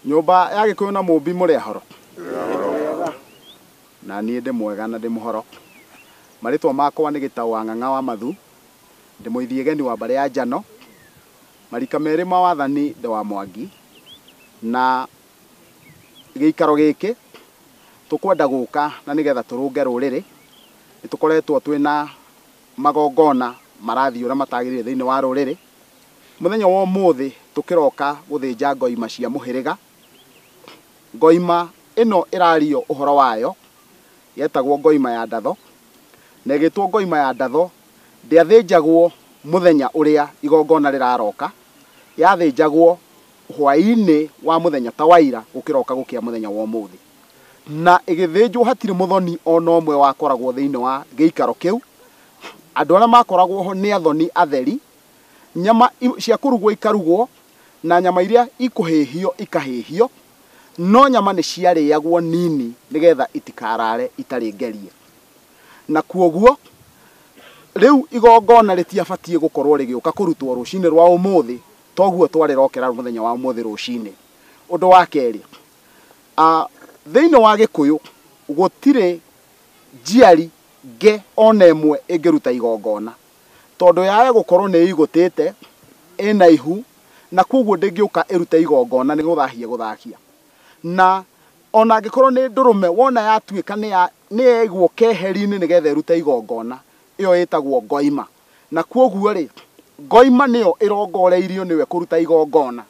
Nyũmba ya Gĩkũyũ na Mũmbi mũrĩ ahoro? Na niĩ ndĩ mwega na ndĩ mũhoro. Marĩtwa makwa nĩ Gĩtaũ wa Ng'ang'a wa Mathu, ndĩ mũithiĩgeni wa mbarĩ ya Njano, marika merĩ ma wathani ndĩ wa Mwangi, na gĩikaro gĩkĩ tũkwenda gũka na nĩgetha tũrũnge rũrĩrĩ. Nĩ tũkoretwo twĩna magongona marathiĩ ũrĩa matagĩrĩire thĩinĩ wa rũrĩrĩ. Mũthenya wa ũmũthĩ tũkĩroka gũthĩnja ngoima cia mũhĩrĩga. Ngoima ĩno ĩrario ũhoro wayo yetagwo ngoima ya ndatho, na ĩgĩtwo ngoima ya ndatho ndĩathĩnjagwo mũthenya ũrĩa igongona rĩraroka, yathĩnjagwo hwaĩ-inĩ wa mũthenya ta wa ira gũkĩroka gũkĩa mũthenya wa ũmũthĩ. Na ĩgĩthĩnjwo hatirĩ mũthoni ona ũmwe wakoragwo thĩinĩ wa gĩikaro kĩu. Andũ arĩa makoragwo ho nĩ athoni atheri, nyama cia kũrugwo ikarugwo na nyama iria ikũhĩhio ikahĩhio, no nyama nĩ ciarĩagwo nini nĩgetha itikarare itarĩ ngerie. Na kuoguo rĩu igongona rĩtiabatiĩ gũkorwo rĩgĩũka kũrutwo rũcinĩ rwa ũmũthĩ, toguo twarĩrokera mũthenya wa ũmũthĩ rũcinĩ. Ũndũ wa kerĩ, thĩinĩ wa Gĩkũyũ gũtirĩ njiari nge ona ĩmwe ĩngĩruta igongona, tondũ yaye gũkorwo nĩ ĩigũtĩte, ĩna ihu, na koguo ndĩngĩũka ĩrute igongona nĩ gũthahia gũthahia. Na ona angĩkorwo nĩ ndũrũme wona yatuĩka nĩ yaigwo keheri-inĩ nĩgetha ĩrute igongona, ĩyo ĩtagwo ngoima. Na koguo rĩ, ngoima nĩyo ĩrongoreirio nĩwe kũruta igongona.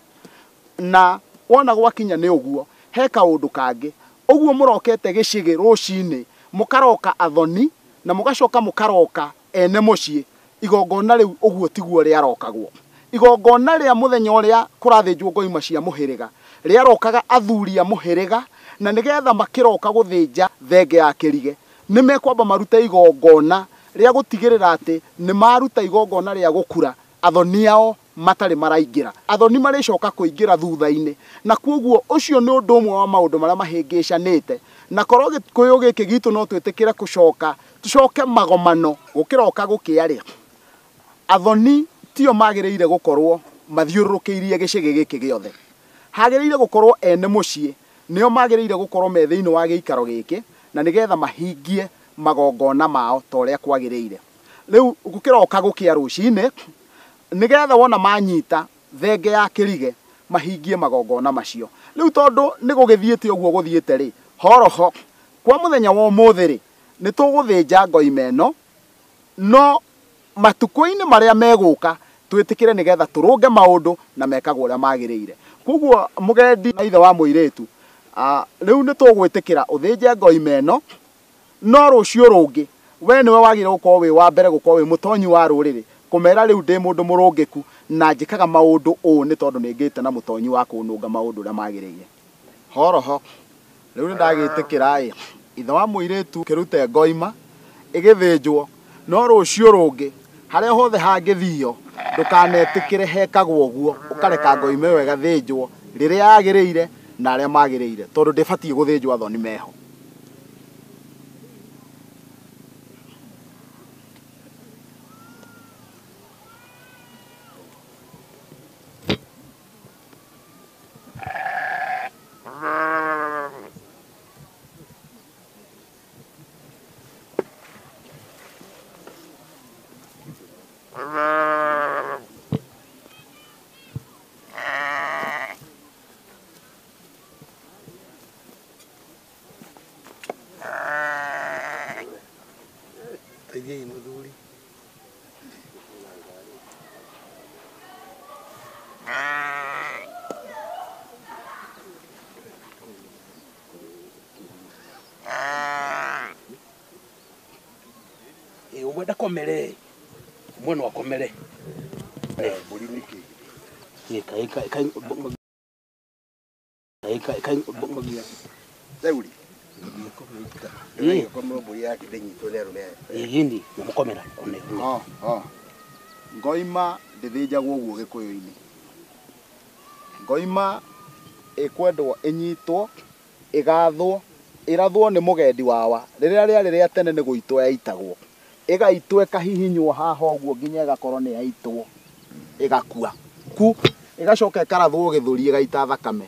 Na wona gwakinya nĩ ũguo, he kaũndũ kangĩ. Ũguo mũrokete gĩcĩgĩ rũcinĩ, mũkaroka athoni na mũgacoka mũkaroka ene mũciĩ. Igongona rĩu ũguo tiguo rĩarokagwo. Igongona rĩa mũthenya ũrĩa kũrathĩnjwo ngoima cia mũhĩrĩga rĩarokaga athuri a mũhĩrĩga, na nĩgetha makĩroka gũthĩnja thenge ya kĩrige nĩ mekwamba marute igongona rĩa gũtigĩrĩra atĩ nĩ maruta igongona rĩa gũkura athoni ao matarĩ maraingĩra. Athoni marĩcoka kũingĩra thutha-inĩ, na koguo ũcio nĩ ũndũ ũmwe wa maũndũ marĩa mahĩngĩcanĩte. Na korwo Gĩkũyũ gĩkĩ gitũ no twĩtĩkĩre gũcoka tũcoke magomano gũkĩroka gũkĩa rĩ, athoni tio magĩrĩire gũkorwo mathiũrũrũkĩirie gĩcĩgĩ gĩkĩ gĩothe. Hagĩrĩire gũkorwo ene mũciĩ nĩo magĩrĩire gũkorwo me thĩinĩ wa gĩikaro gĩkĩ, na nĩgetha mahingie magongona mao ta ũrĩa kwagĩrĩire. Rĩu gũkĩroka gũkĩa rũcinĩ, nĩgetha wona manyita thenge ya kĩrige mahingie magongona macio. Rĩu tondũ nĩ gũgĩthiĩte ũguo gũthiĩte rĩ, horoho kwa mũthenya wa ũmũthĩ rĩ, nĩ tũgũthĩnja ngoima ĩno, no matukũ-inĩ marĩa megũka twĩtĩkĩre nĩgetha tũrũnge maũndũ na mekagwo ũrĩa magĩrĩire. Koguo mũgendi na ithe wa mũirĩtu, rĩu nĩ tũgwĩtĩkĩra ũthĩnje ngoima ĩno, no rũciũ rũngĩ we nĩwe wagĩrĩire gũkorwo wĩ wa mbere gũkorwo wĩ mũtonyi wa rũrĩrĩ, kũmera rĩu ndĩ mũndũ mũrũngĩku na njĩkaga maũndũ ũũ nĩ tondũ nĩ ngĩte na mũtonyi wa kũnũnga maũndũ ũrĩa magĩrĩire. Horoho rĩu nĩ ndagĩtĩkĩra ĩ, ithe wa mũirĩtu kĩrute ngoima ĩgĩthĩnjwo, no rũciũ rũngĩ harĩa hothe hangĩthio ndũkanetĩkĩre hekagwo ũguo, ũkareka ngoima ĩyo ĩgathĩnjwo rĩrĩa yagĩrĩire na arĩa magĩrĩire, tondũ ndĩbatiĩ gũthĩnjwo athoni meho. Teithiai mũthuri. Ũmwe ndakomere, ũmwe no akomere. Mbũri nĩkĩ? Theuri. Ĩgĩkomera mbũri yake ndĩnyitwo nĩ arũme aya. Ĩni, mũkomera one. Ngoima ndĩthĩnjagwo ũguo Gĩkũyũ-inĩ. Ngoima ĩkwendwo ĩnyitwo, ĩgathwo, ĩrathwo nĩ mũgendi wawa. Rĩrĩa rĩarĩ rĩa tene nĩ gũitwo yaitagwo. Ĩgaitwo ĩkahihinywo haha ũguo nginya ĩgakorwo nĩ yaitwo, ĩgakua. Ku ĩgacoka ĩkarathwo gĩthũri ĩgaita thakame.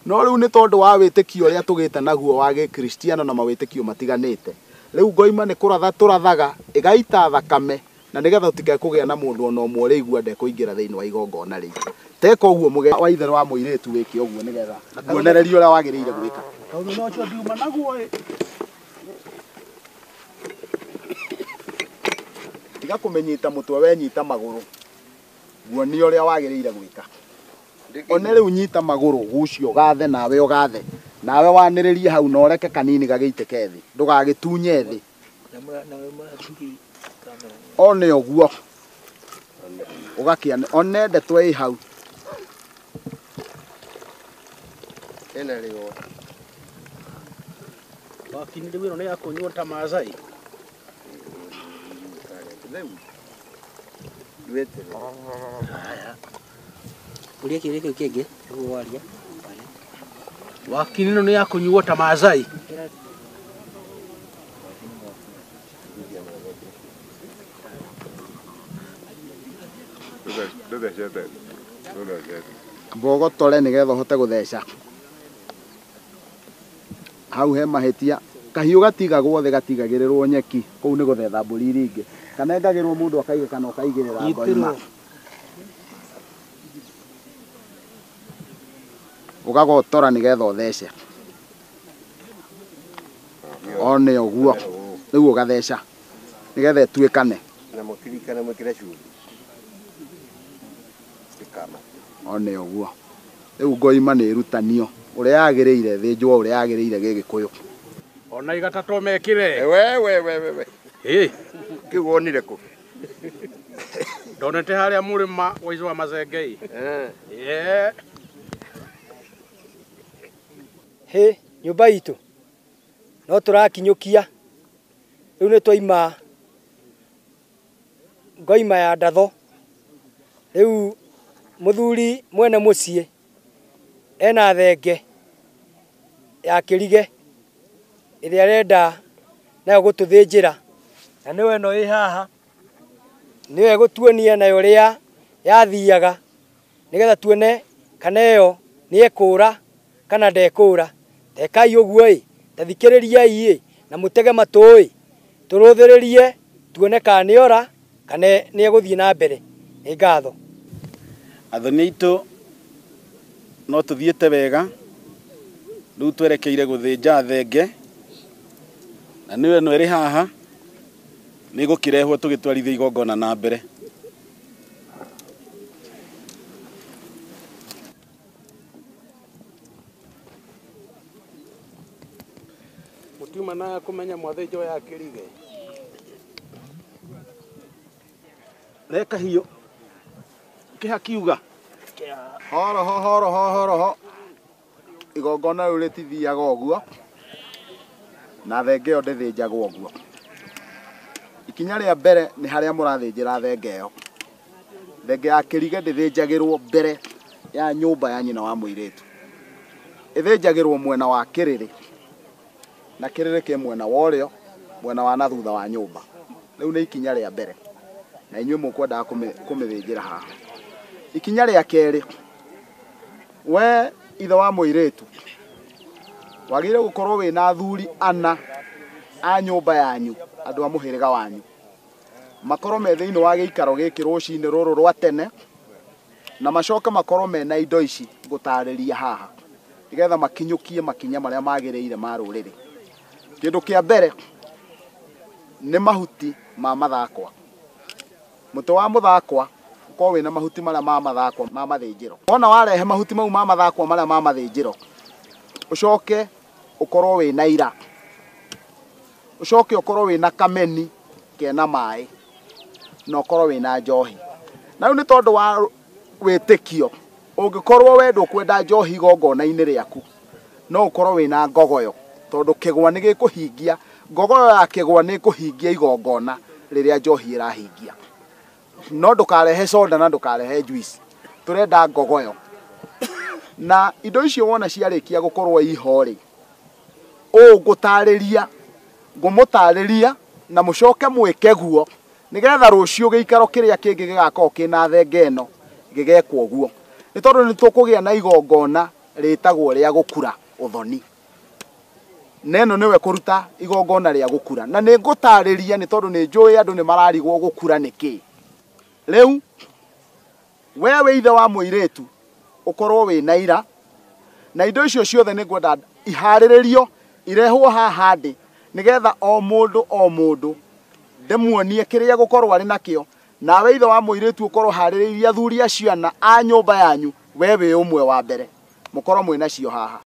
No rĩu nĩ tondũ wa wĩtĩkio ũrĩa tũgĩte naguo wa gĩkristiano na mawĩtĩkio matiganĩte, rĩu ngoima nĩ kũratha tũrathaga ĩgaita thakame na nĩgetha tũtikae kũgĩa na mũndũ ona ũmwe ũrĩigua ndekũingĩra thĩinĩ wa igongona rĩu. Teka ũguo mũge wa ithe wa mũirĩtu wĩke ũguo nĩgetha nguonererie ũrĩa wagĩrĩire gwĩka. Tondũ no ũcio ndiuma naguo ĩ. Tiga kũmĩnyita mũtwe wenyita magũrũ, nguonie ũrĩa wagĩrĩire gwĩka. One rĩu nyita magũrũ gucio gathe nawe ũgathe nawe wanĩrĩrie hau na ũreke kanini gagĩitĩke thĩ, ndũgagĩtunye thĩ. One ũguo ũgakĩa one ndeto ĩ hau. Ĩna rĩo. Wakini rĩu ĩno nĩ ya kũnyuo ta Maasai. Rĩu ndweterere. Ũria kĩũria kĩu kĩngĩ nĩguo waria. Wakini ĩno nĩ ya kũnyuo ta Maasai. Mbogotore nĩgetha ũhote gũtheca. Hau he mahĩtia. Kahiũ gatigagwo thĩ gatigagĩrĩrwo nyeki, kũu nĩ gũthetha mbũri iria ingĩ. Kanengagĩrwo mũndũ akaiga kana ũkaigĩrĩra ngoima. Ũgagotora nĩgetha ũthece. One ũguo rĩu ũgatheca nĩgetha ĩtuĩkane. Na mũkirikane mwĩkĩre cumbĩ. Ĩkama. One ũguo rĩu ngoima nĩ ĩrutanio ũrĩa yagĩrĩire, thĩnjwo ũrĩa yagĩrĩire gĩgĩkũyũ. Ona igata to mekĩre. We we we we we. Ĩ. Kĩu wonire kũ? Ndonete harĩa mũrĩma wa Icũa Macengei. Eh. Hĩ, nyũmba itũ no tũrakinyũkia rĩu nĩ twaima ngoima ya ndatho. Rĩu mũthuri mwene mũciĩ ena thenge ya kĩrige ĩrĩa arenda nayo gũtũthĩnjĩra, na nĩyo ĩno ĩ haha, nĩyo ĩgũtuonia nayo ũrĩa yathiaga nĩgetha tuone kana ĩyo nĩ ĩkũra kana ndekũra. Tekai ũguo ĩ, ta thikĩrĩriai ĩ, na mũtege matũ ĩ, tũrũthĩrĩrie tuone kana nĩora kana nĩ egũthiĩ na mbere. Nĩ ngatho. Athoni aitũ no tũthiĩte wega, rĩu twerekeire gũthĩnja thenge na nĩyo ĩno ĩrĩ haha nĩ ĩgũkĩrehwo tũgĩtwarithia igongona na mbere. Mũtiuma na kũmenya mwathĩnjwo ya kĩrige. Re kahiũ kĩha kiuga. Horoho horoho horoho. Igongona rĩu rĩtithiaga ũguo na thenge ĩyo ndĩthĩnjagwo ũguo. Ikinya rĩa mbere nĩ harĩa mũrathĩnjĩra thenge ĩyo. Thenge ya kĩrige ndĩthĩnjagĩrwo mbere ya nyũmba ya nyina wa mũirĩtu. Ĩthĩnjagĩrwo mwena wa kĩrĩrĩ, na kĩrĩrĩ kĩ mwena wa ũrĩo, mwena wa na thutha wa nyũmba. Rĩu nĩ ikinya rĩa mbere na inyuĩ mũkwendaga kũmĩthĩnjĩra haha. Ikinya rĩa kerĩ, we ithe wa mũirĩtu wagĩrĩire gũkorwo wĩna athuri ana a nyũmba yanyu, andũ a mũhĩrĩga wanyu, makorwo me thĩinĩ wa gĩikaro gĩkĩ rũcinĩ rũrũ rwa tene, na macoke makorwo mena indo ici ngũtarĩria haha nĩgetha makinyũkie makinya marĩa magĩrĩire ma rũrĩrĩ. Kĩndũ kĩa mbere nĩ mahuti ma mathakwa. Mũtĩ wa mũthakwa ũkorwo wĩna mahuti marĩa ma mathakwa ma mathĩnjĩro. Wona warehe mahuti mau ma mathakwa marĩa ma mathĩnjĩro, ũcoke ũkorwo wĩna ira, ũcoke ũkorwo wĩna kameni kena maĩ, na ũkorwo wĩna njohi. Na rĩu nĩ tondũ wa wĩtĩkio, ũngĩkorwo we ndũkwenda njohi igongona-inĩ rĩaku, no ũkorwo wĩna ngogoyo, tondũ kĩgwa nĩ gĩkũhingia, ngogoyo ya kĩgwa nĩ ĩkũhingia igongona rĩrĩa njohi ĩrahingia. No ndũkarehe soda na ndũkarehe juice, tũrenda ngogoyo. Na indo icio wona ciarĩkia gũkorwo iho rĩ, ũũ ngũtarĩria, ngũmũtarĩria na mũcoke mwĩke guo nĩgetha rũciũ gĩikaro kĩrĩa kĩngĩ gĩgakorwo kĩna thenge ĩno gĩgekwo ũguo. Nĩ tondũ nĩ tũkũgĩa na igongona rĩtagwo rĩa gũkura ũthoni. Neno nĩwe kũruta igongona rĩa gũkura. Na nĩ ngũtarĩria nĩ tondũ nĩ njũĩ andũ nĩ mararigwo gũkura nĩkĩ. Rĩu we wĩ ithe wa mũirĩtu ũkorwo wĩ na ira na indo icio ciothe nĩ ngwenda iharĩrĩrio irehwo haha ndĩ nĩgetha o mũndũ ndĩmuonie kĩrĩa gũkorwo arĩ nakĩo. Nawe ithe wa mũirĩtu ũkorwo harĩrĩirie athuri acio ana a nyũmba yanyu, we wĩ ũmwe wa mbere mũkorwo mwĩ nacio haha.